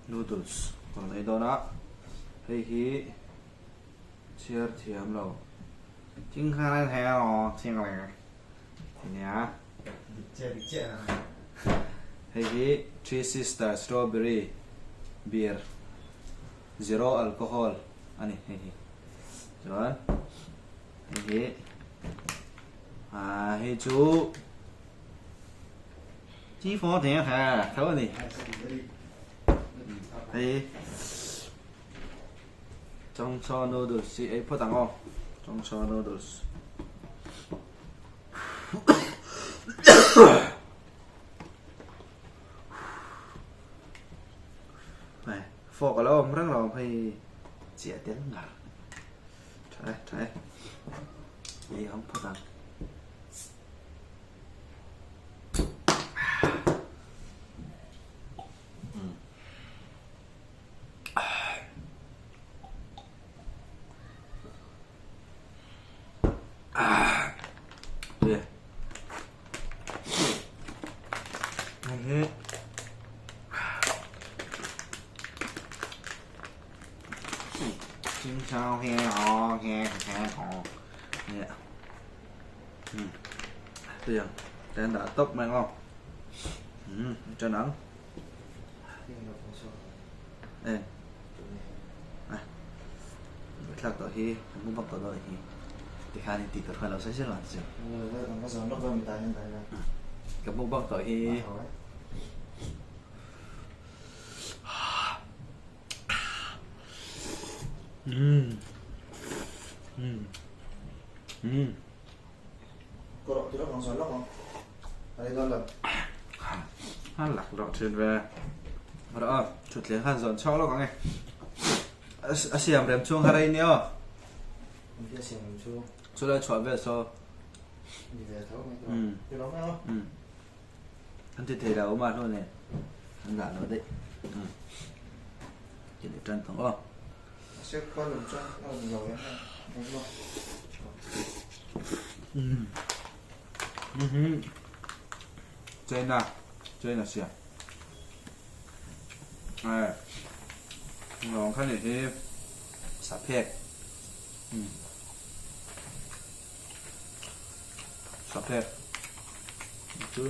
Noodles ka rawn ei dawn a, hei hi chhiar thiam lo Hei hi Three Sister Strawberry Beer Zero Alcohol a ni hei hi chuan hei hi ah hei chu Chi phaw thei a kha tho a ni. Hei Chongchaw noodles hi ei phawt ang aw. Chongchaw noodles. Hei fork a lo awm reng lo hei chiah tel ngar. Tha e tha e. Ei hawng phawt ang. Tiền tên đã tốc mày ngon ừ, cho nắng Ê Thlalak tawh hi kan mukbang tawh dawn hi tikhan in tih tur khan lo sawi zel ang chu. Ka mukbang tawh hi A lak lawk thin ve. Rawh aw, thutthleng khan zawn chhuak lawk ang e. A siam rem chhung kha rei nia aw. A siam rem chhung. Chu lai chhuah vel saw. Ni ve tho mai tawh. Ti lo mai aw. An ti thei lo awm a hnu nen. An dah lo daih. Ti leh tan tawh aw. A sir khual lum chuan a awm lo em em lo. China China sia. Ai lawng kha nih hi saphek saphek chu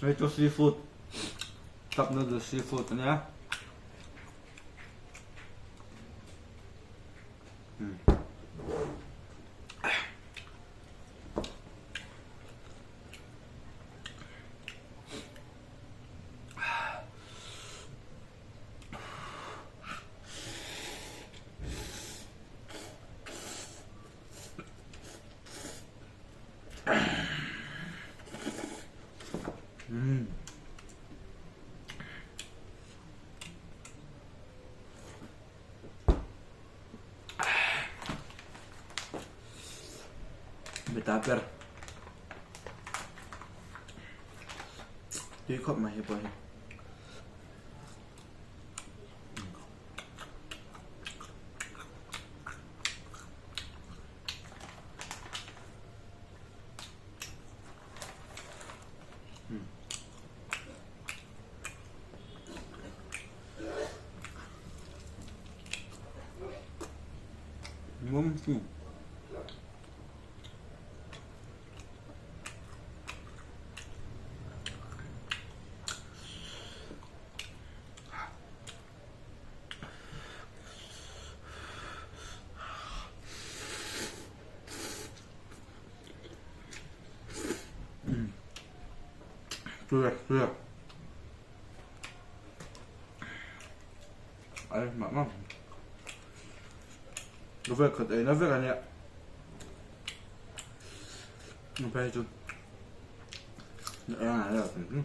Hei chu seafood cup noodle seafood a nia. Mita ber tui khawp mai hi pawh hi. Tui tui Ai mah mah. Ka vek khat ei na vek a nia. Phei chu eng ah hian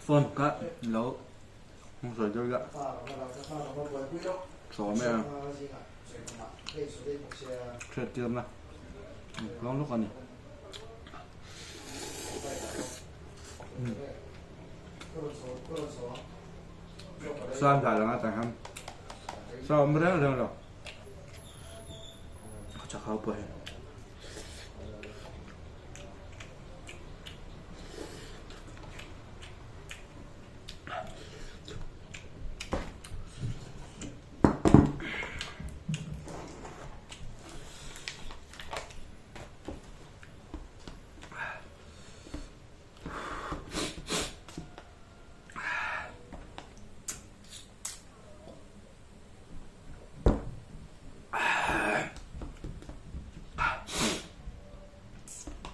Phone ka lo sawi deuh ila sawm e hriat tir na tluang lawk a ni. Sang dah lang atang hian sa awm reng reng lo chakho pawh hi.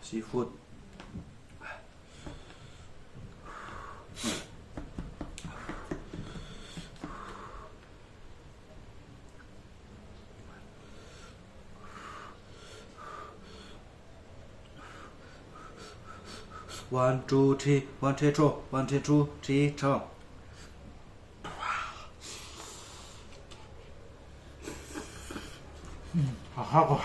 Seafood. One two three one two two one two two three two. 하고.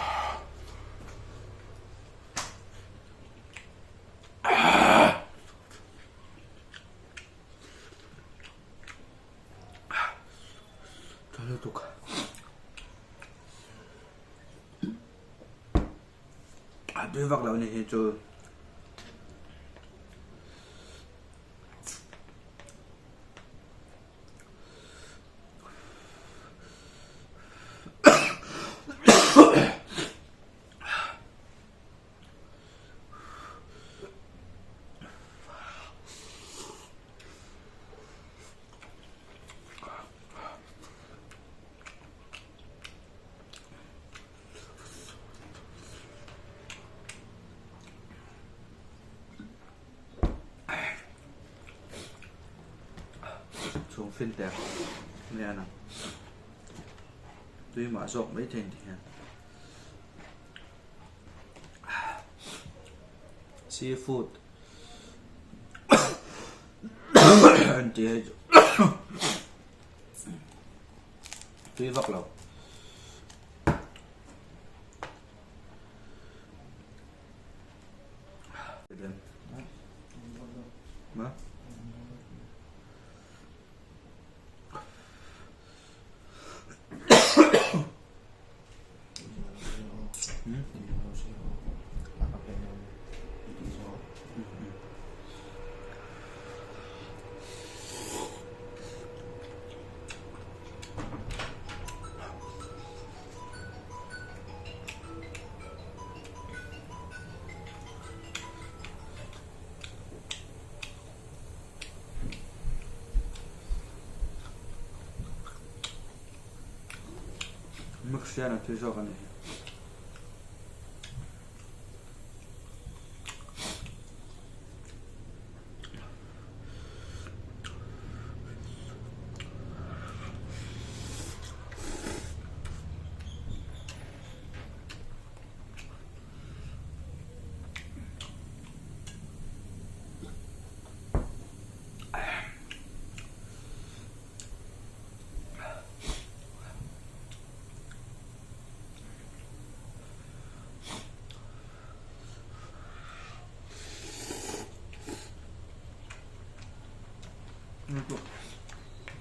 저녁도 A tui vak lo nih hi cu. Chhung fin ter nia nang tui mah zawk mai thei ti hian seafood an ti hei chu tui vak lo. Mix hian a tui zawk a ni.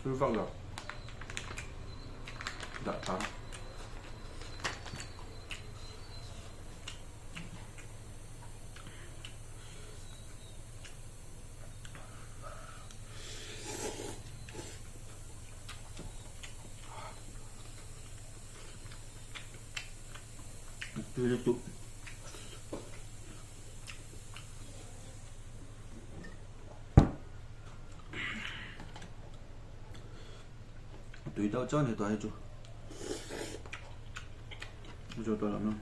Tui vak lo. Dah tha. Tui lutuk. Tui deuh chuan hetah hi chu zo tawh lam ang.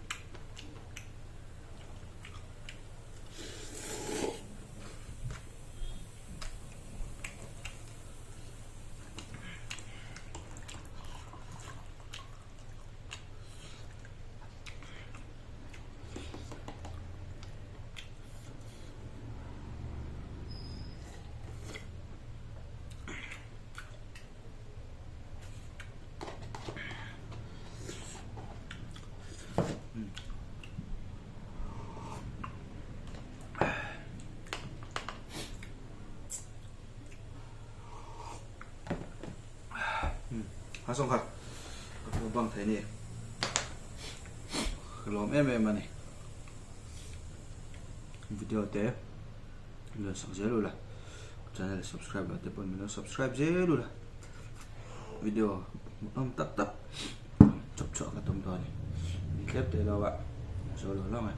Kha sawng kha ka mukbang thei ni. Ka lawm em em a ni. Video te min rawn sak zel ula. Channel subscribe lo te pawh min lo subscribe zel ula. Video hmuhnawm tak tak chawp chhuah ka tum dawn a ni. Ni tlem teh lo a zo lo lo ang e.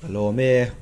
Ka lawm e.